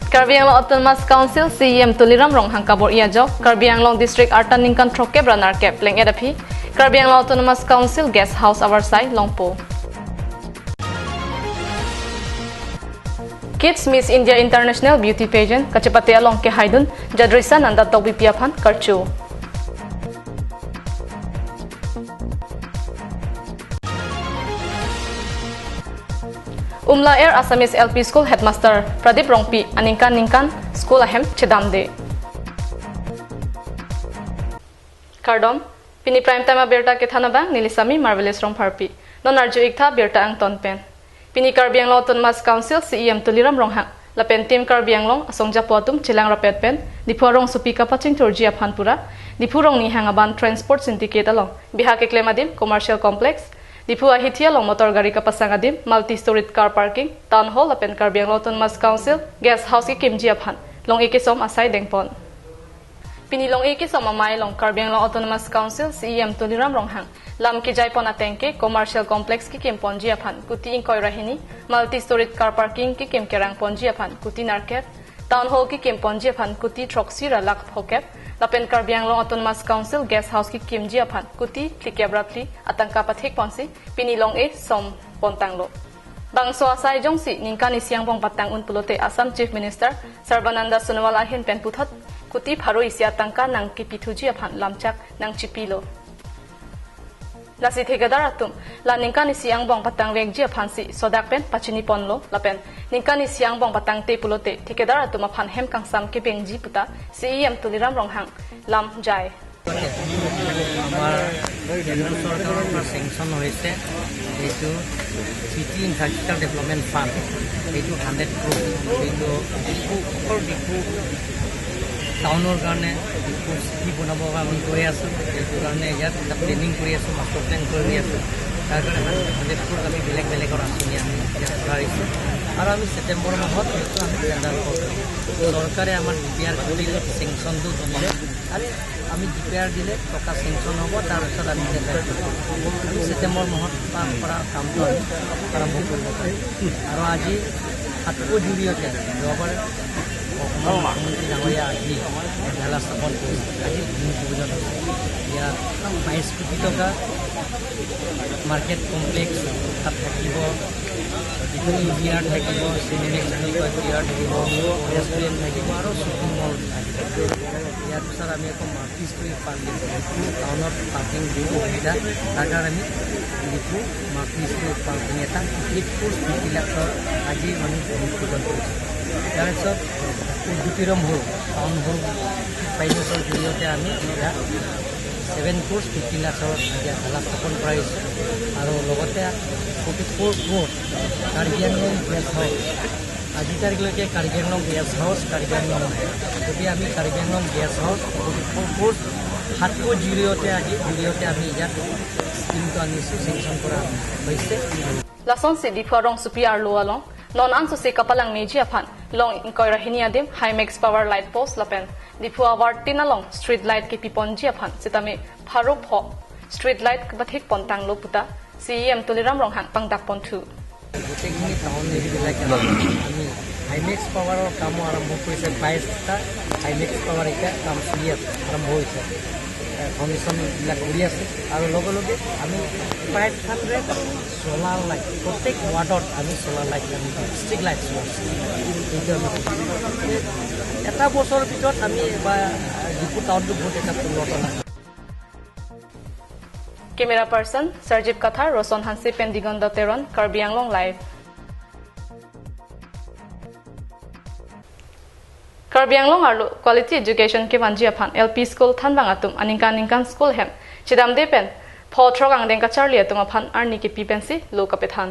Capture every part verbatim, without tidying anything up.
Karbi Anglong Autonomous Council C E M Tuliram Ronghang kabor-i ajok Karbi Anglong District arta ningkan throkkep ra nerkep pleng-et aphi Karbi Anglong Autonomous Council Guest House avarsai longpo. Kids Miss India International Beauty Pageant kachepate along kehaidun Jadrisa Nanda Tokbipi aphan karcho. Umla Er Assamese L P School Headmaster Pradip Rongpi aningkan ningkan school ahem chedamde. Kardom, pini prime time abirta kethan abang neli Sami Marvelous Rongpharpi. Non arju-ik tha birta angton pen. Pini Karbi Anglong Autonomous Council C E M Tuliram Ronghang lapen Team Karbi Anglong asong japo atum chelang rapet pen Diphu arongsopi kapachingthurji aphan pura Diphu Rongni Hangaban Transport Syndicate along bihak keklem adim Commercial Complex, Diphu ahithi along motor gari kapasang adim, multi-storied car parking, Town Hall lapen Karbi Anglong Autonomous Council Guest House kekimji aphan long-e kesom asai dengpon. Pini long-e kesom amei along Karbi Anglong Autonomous Council C E M Tuliram Ronghang lam kejaipon ateng ke Commercial Complex kekimponji aphan kuti ingkoi ra hini, multi-storied car parking kekim kerangponji aphan kuti nerkep, Town Hall kekimponji aphan kuti throksi ra lakh phokep, lapen Karbi Anglong Autonomous Council Guest House kekimji aphan kuti phlikep ra phli atangka pathekponsi pini long-e som pontanglo. Bangso asai jongsi ningkan isi angbong patang un pulote Assam Chief Minister Sarbananda Sonowal ahin pen puthot kuti pharo isi atangka nangkepithuji aphan lamchak nangchipilo. Lasi thekadar atum la ningkan isi angbong patangvekji aphansi sodak pen pachiniponlo lapen ningkan isi angbong patangte pulote thekadar atum aphan hem kangsam kebengji puta C E M Tuliram Ronghang lamjai. আমাৰ কেন্দ্ৰ চৰকাৰৰ পৰা চেংচন হৈছে এইটো চিটি infrastructure development fund, এইটো হাণ্ড্ৰেড ক্ৰ'ৰ, এইটো ডিফু, অকল ডিফু টাউনৰ কাৰণে, ডিফু চিটি বনাবৰ কাৰণে আমি গৈ আছোঁ। এইটো কাৰণে ইয়াত এটা প্লেনিং কৰি আছোঁ, মাষ্টাৰ প্লেন কৰি আছোঁ। তাৰ কাৰণে হাণ্ড্ৰেড ক্ৰ'ৰ আমি বেলেগ বেলেগৰ আঁচনি আমি ইয়াত আগবাঢ়িছোঁ আৰু আমি ছেপ্টেম্বৰ মাহত এইটো আমি টেণ্ডাৰ কৰিম। চৰকাৰে আমাৰ ডি পি আৰ চেংচনটো জনালে আৰু আমি ডি পি আৰ দিলে টকা চেংচন হ'ব, তাৰপিছত আমি টেণ্ডাৰ কৰিম। আমি ছেপ্টেম্বৰ মাহত পৰা, পৰা কামটো আমি আৰম্ভ কৰিব পাৰিম। আৰু আজি সাতকো জৰিয়তে যোৱাবাৰ অসমৰ মুখ্যমন্ত্ৰী ডাঙৰীয়া আহি ভেলা স্থাপন কৰিছে। আজি ভূমি পূজন হৈছে। ইয়াত বাইছ কোটি টকা মাৰ্কেট কমপ্লেক্স তাত থাকিব, যিটো ইউ বি আৰ থাকিব, চিনেমেক্স বুলি কয়, বি আৰ থাকিব, ৰেষ্টুৰেণ্ট থাকিব আৰু শ্বপিং মল থাকিব। ইয়াৰ পিছত আমি আকৌ মাল্টি ষ্টৰী পাৰ্কিং, টাউনত পাৰ্কিং যিটো সুবিধা, তাৰ কাৰণে আমি যিটো মাল্টি ষ্টৰী পাৰ্কিং এটা ফিফটি ফ'ৰ ফিফটি লাখৰ আজি আমি ভূমি পূজন কৰিছোঁ। তাৰপিছত অডিটৰিয়াম হ'ল, টাউন হ'ল, ফাইনেন্সৰ জৰিয়তে আমি এতিয়া ছেভেন ক্ৰ'ৰ্ছ ফিফটি লাখৰ আজি ভেলা স্থাপন কৰাইছোঁ আৰু লগতে forty four crores Karbi Anglong guest house, আজি তাৰিখলৈকে কাৰ্বি আংলং গেষ্ট হাউচ, কাৰ্বি আংলং নাই। গতিকে আমি Karbi Anglong guest house forty four crores সাতকো জৰিয়তে আজি জৰিয়তে আমি ইয়াত স্কিমটো আনিছোঁ, চেংচন কৰা হৈছে। Lasonsi Diphu arongsopi arlo along non ansose kapalangmeji aphan long ingkoi ra hini adim Himax Power Light Post lapen Diphu Awar tin along street light kepiponji aphan sitame pharo pho street light kepathekpontanglo puta C E M Tuliram Ronghang pangdakponthu. গোটেইখিনি টাউন এৰিয়াবিলাকে আমি হাইমেক্স পাৱাৰৰ কামো আৰম্ভ কৰিছে, বাইছটা হাইমেক্স পাৱাৰ এতিয়া কাম চলি আছে, আৰম্ভ হৈছে। এ, ফাউণ্ডেশ্যনবিলাক কৰি আছে আৰু লগে লগে আমি ফাইভ হাণ্ড্ৰেড চ'লাৰ লাইট, প্ৰত্যেক ৱাৰ্ডত আমি চ'লাৰ লাইট, আমি ষ্ট্ৰীট লাইট চলাইছোঁ। এইটো আমি এটা বছৰৰ ভিতৰত আমি এবাৰ ডিফু টাউনটো বহুত এটা উন্নত হ'ব। Camera person Sarjib Kathar, Roson Hanse pen Digonda Teron, Karbi Anglong Live. Karbi Anglong arlo quality education kevanji aphan L P school thanbang atum aningkan ningkan school hem chedamde pen pho throk angdeng kacharli atum aphan arni kepi pensi lo kapethan.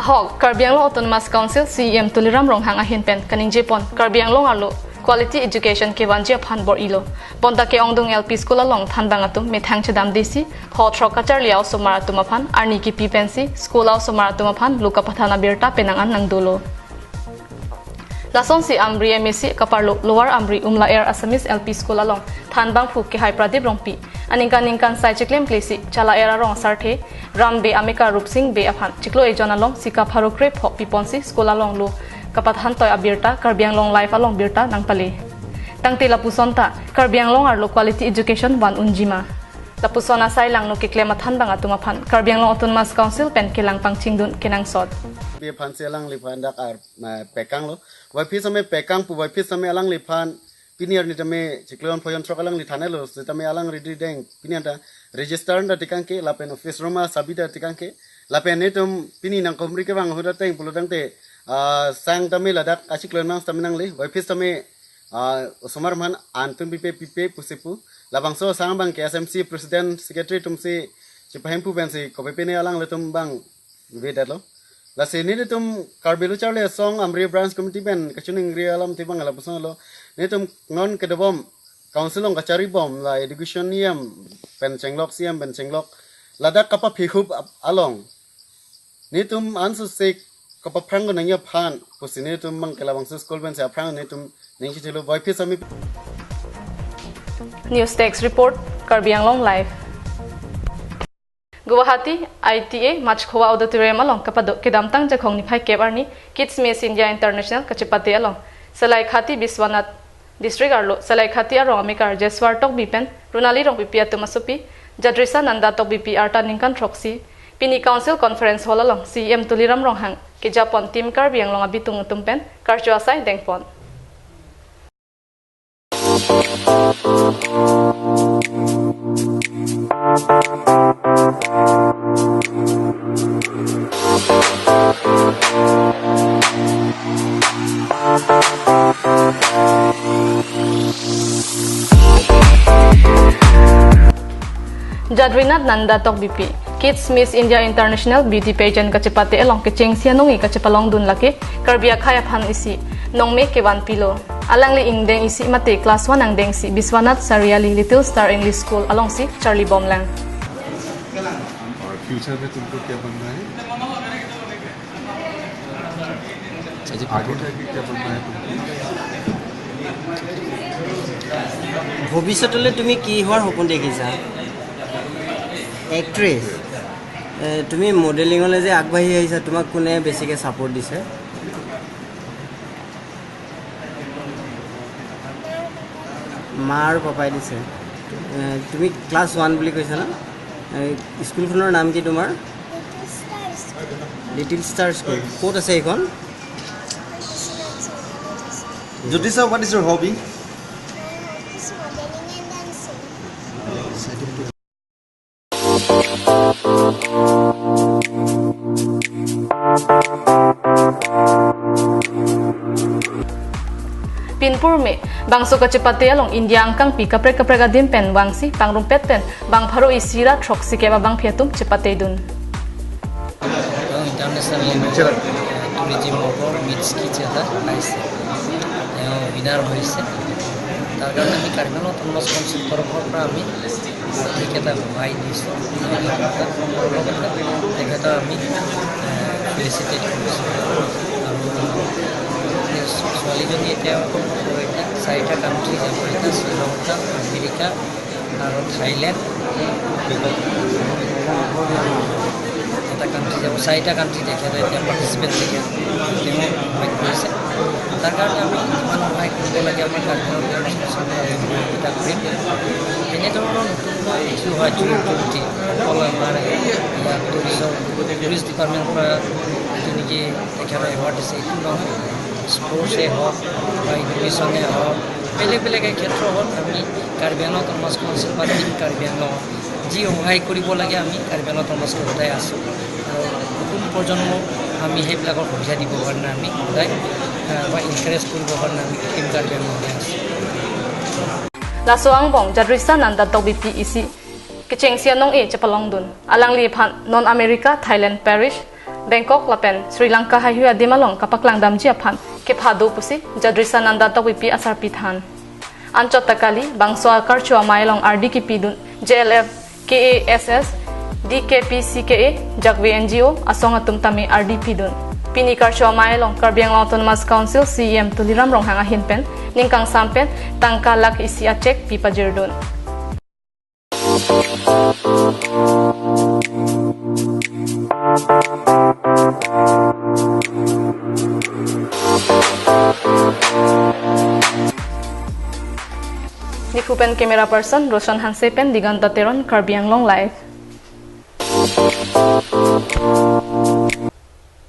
Ahok, Karbi Anglong Autonomous Council C E M Tuliram Ronghang ahin pen kaningjepon Karbi Anglong arlo quality education kevanji aphan bor-ilo. Bonta ke-ongdung L P school along thanbang atum methang chedamdesi pho throk kacharli a-osomar atum aphan arni kepi pensi school a-osomar atum aphan lo kapathan abirta penang an nangdolo. Lasonsi Amri M A C kaparlo Lower Amri Umla Er Assamese L P School along thanbangphu kehai Pradip Rongpi aningkan ningkan sai chiklim klesi chala er arong asarthe Ram Bey ameka Rupsing Bey aphan chiklo ejon along sika pharo kre pho piponsi school along lo Kapathantoi abirta Karbi Anglong Live along birta nangpale. Tangte lapuson ta Karbi Anglong arlo quality education van unjima. Lapuson asai langno keklem athan bang atum aphan Karbi Anglong Autonomous Council pen kelang pangchingdun kenangsot. Pi aphan si alangliphan dak ar, eh, pekanglo. Vaiphi same pekang pu vaiphi same alangliphan pini arni tame chiklo pho jon throk alangli thanlo, setame alangli rideng pini anta register anta tekangke, lapen office room asabi ta tekangke, lapen netum pini nangkehumri kevang ahut ateng pulo tangte, ah, sang tame ladak achiklo mang tame nangle, vaiphi tame, ah, osomar man antum pipe pipe pusi pu, labangso sang bang ke S M C president secretary atum si chepahempu pensi kopi pene alanglitum bang vedetlo. Lasi netum Karbi Lo Charli Asong Amri branch committee pen kachiningri alam tibang lapuson lo. Netum non kedobom council along kacharibom la education E M pen chenglok, C E M pen chenglok, ladak kapaphihup ap-, along netum ansosek kapaphrang nangji aphan pusi netum mang ke labangso school pensi aphrang netum nangchithelo, vaiphi same. News Desk Report, Karbi Anglong Live. Guwahati I T A Machkhowa Auditorium along kapado kedamtang Jakhong niphai kep arni Kids Miss India International kachepate along Salaikhati Biswanath District arlo Salaikhati arong amekar Jeswar Tokbi pen Ronali Rongpipi atum asopi Jadrisa Nanda Tokbipi arta ningkan throksi pini Council Conference Hall along C E M Tuliram Ronghang kejapon Team Karbi Anglong abitung atum pen karcho asai dengpon. Jadrinath Nanda Tokbipi, Kids Miss India International Beauty Pageant kachepate along kechengsi anong-e kachepalongdun lake Karbi akhei aphan isi nongme kevanpilo. Alangli ingdeng isi mate class one angdengsi Biswanath Chariali Little Star English School alongsi charlibomlang. और फ्यूचर में तुमको क्या बनना है? आगे जाके क्या बनना है तुमको? ভৱিষ্যতলৈ তুমি কি হোৱাৰ সপোন দেখিছা? এক্ট্ৰেছ। এ, তুমি মডেলিঙলৈ যে আগবাঢ়ি আহিছা, তোমাক কোনে বেছিকৈ ছাপোৰ্ট দিছে? মা আৰু পাপাই দিছে। এ, তুমি ক্লাছ ওৱান বুলি কৈছা ন? এ, স্কুলখনৰ নাম কি তোমাৰ? Little star school. Little star school. ক'ত আছে এইখন? Jyotisa, what is your hobby? My hobby is modeling and dancing. Pinpur me, bangso kachepate along India angkangpi kaprek kaprek adim pen vangsi pangrumpet pen bang pharo isi ra throksi kep abangphi atum chepatedun. তেওঁ ইণ্টাৰনেশ্যনেল লেভেলৰ, এ, টুৰিজিম ৱৰ্কৰ Mitch Kitts এটা পাইছে, তেওঁ উইনাৰ হৈছে। তাৰ কাৰণে আমি কাৰ্বি আংলং অট'নমাছ কাউন্সিল তৰফৰ পৰা আমি আৰ্থিক এটা সহায় দিছোঁ। লগতে তেখেতক আমি, এ, ফেলিচিটেট কৰিছোঁ। আৰু এই ছোৱালীজনী এতিয়া চাৰিটা কাণ্ট্ৰি যাব, এতিয়া শ্ৰীলংকা, আমেৰিকা, আৰু থাইলেণ্ড। এটা কাণ্ট্ৰি যাব, চাৰিটা কাণ্ট্ৰিত তেখেতে এতিয়া পাৰ্টিচিপেণ্ট এতিয়া তেওঁ সহায় কৰিছে। তাৰ কাৰণে আমি যিমান সহায় কৰিব লাগে আমাৰ কাৰ্বি আংলং অট'নমাছ কাউন্সিলৰ পৰা আমি সহযোগিতা কৰিম। এনেধৰণৰ নতুনকৈ যি হয়, যুৱক যুৱতী অকল আমাৰ ইয়াত টুৰিজম, টুৰিষ্ট ডিপাৰ্টমেণ্টৰ পৰা যিটো নেকি তেখেতৰ এৱাৰ্ড দিছে, এইটো নহয়, স্পৰ্টছে হওক বা এডুকেশ্যনে হওক, বেলেগ বেলেগ ক্ষেত্ৰ হওক, আমি কাৰ্বি আংলং অট'নমাছ কাউন্সিল বা টিম কাৰ্বি আংলং যি সহায় কৰিব লাগে আমি কাৰ্বি আংলং অট'নমাছ সদায় আছোঁ। আৰু নতুন প্ৰজন্মক আমি সেইবিলাকৰ সুবিধা দিবৰ কাৰণে আমি সদায়, আহ, বা এনকাৰেজ কৰিবৰ কাৰণে আমি টিম কাৰ্বি আংলং সদায় আছোঁ। Laso angbong Jadrisa Nanda Tokbipi isi kechengsi anong-e chepalongdun. Alangliphan non America, Thailand, Paris, Bangkok lapen Sri Lanka haihui adim along kapaklangdamji aphan kephado pusi Jadrisa Nanda Tokbipi asarpi than. Anchot ta kali, bangso akarcho amei along ardi kipidun J L F, K A S S, D K P C K A, Jakve N G O asong atum tame ardi pidun. Pini karcho amei along Karbi Anglong Autonomous Council C E M Tuliram Ronghang ahin pen ningkangsam pen tangka lakh isi a cheque pipajirdun. Pen camera person Roshan Hanse pen Diganta Teron, Karbi Anglong Live.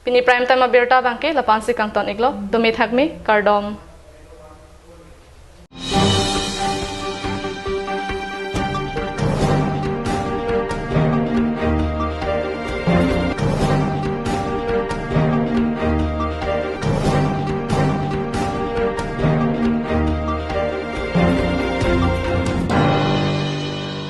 Pini prime time abirta abangke la-an si kangton iklo, dome thakme, kardom.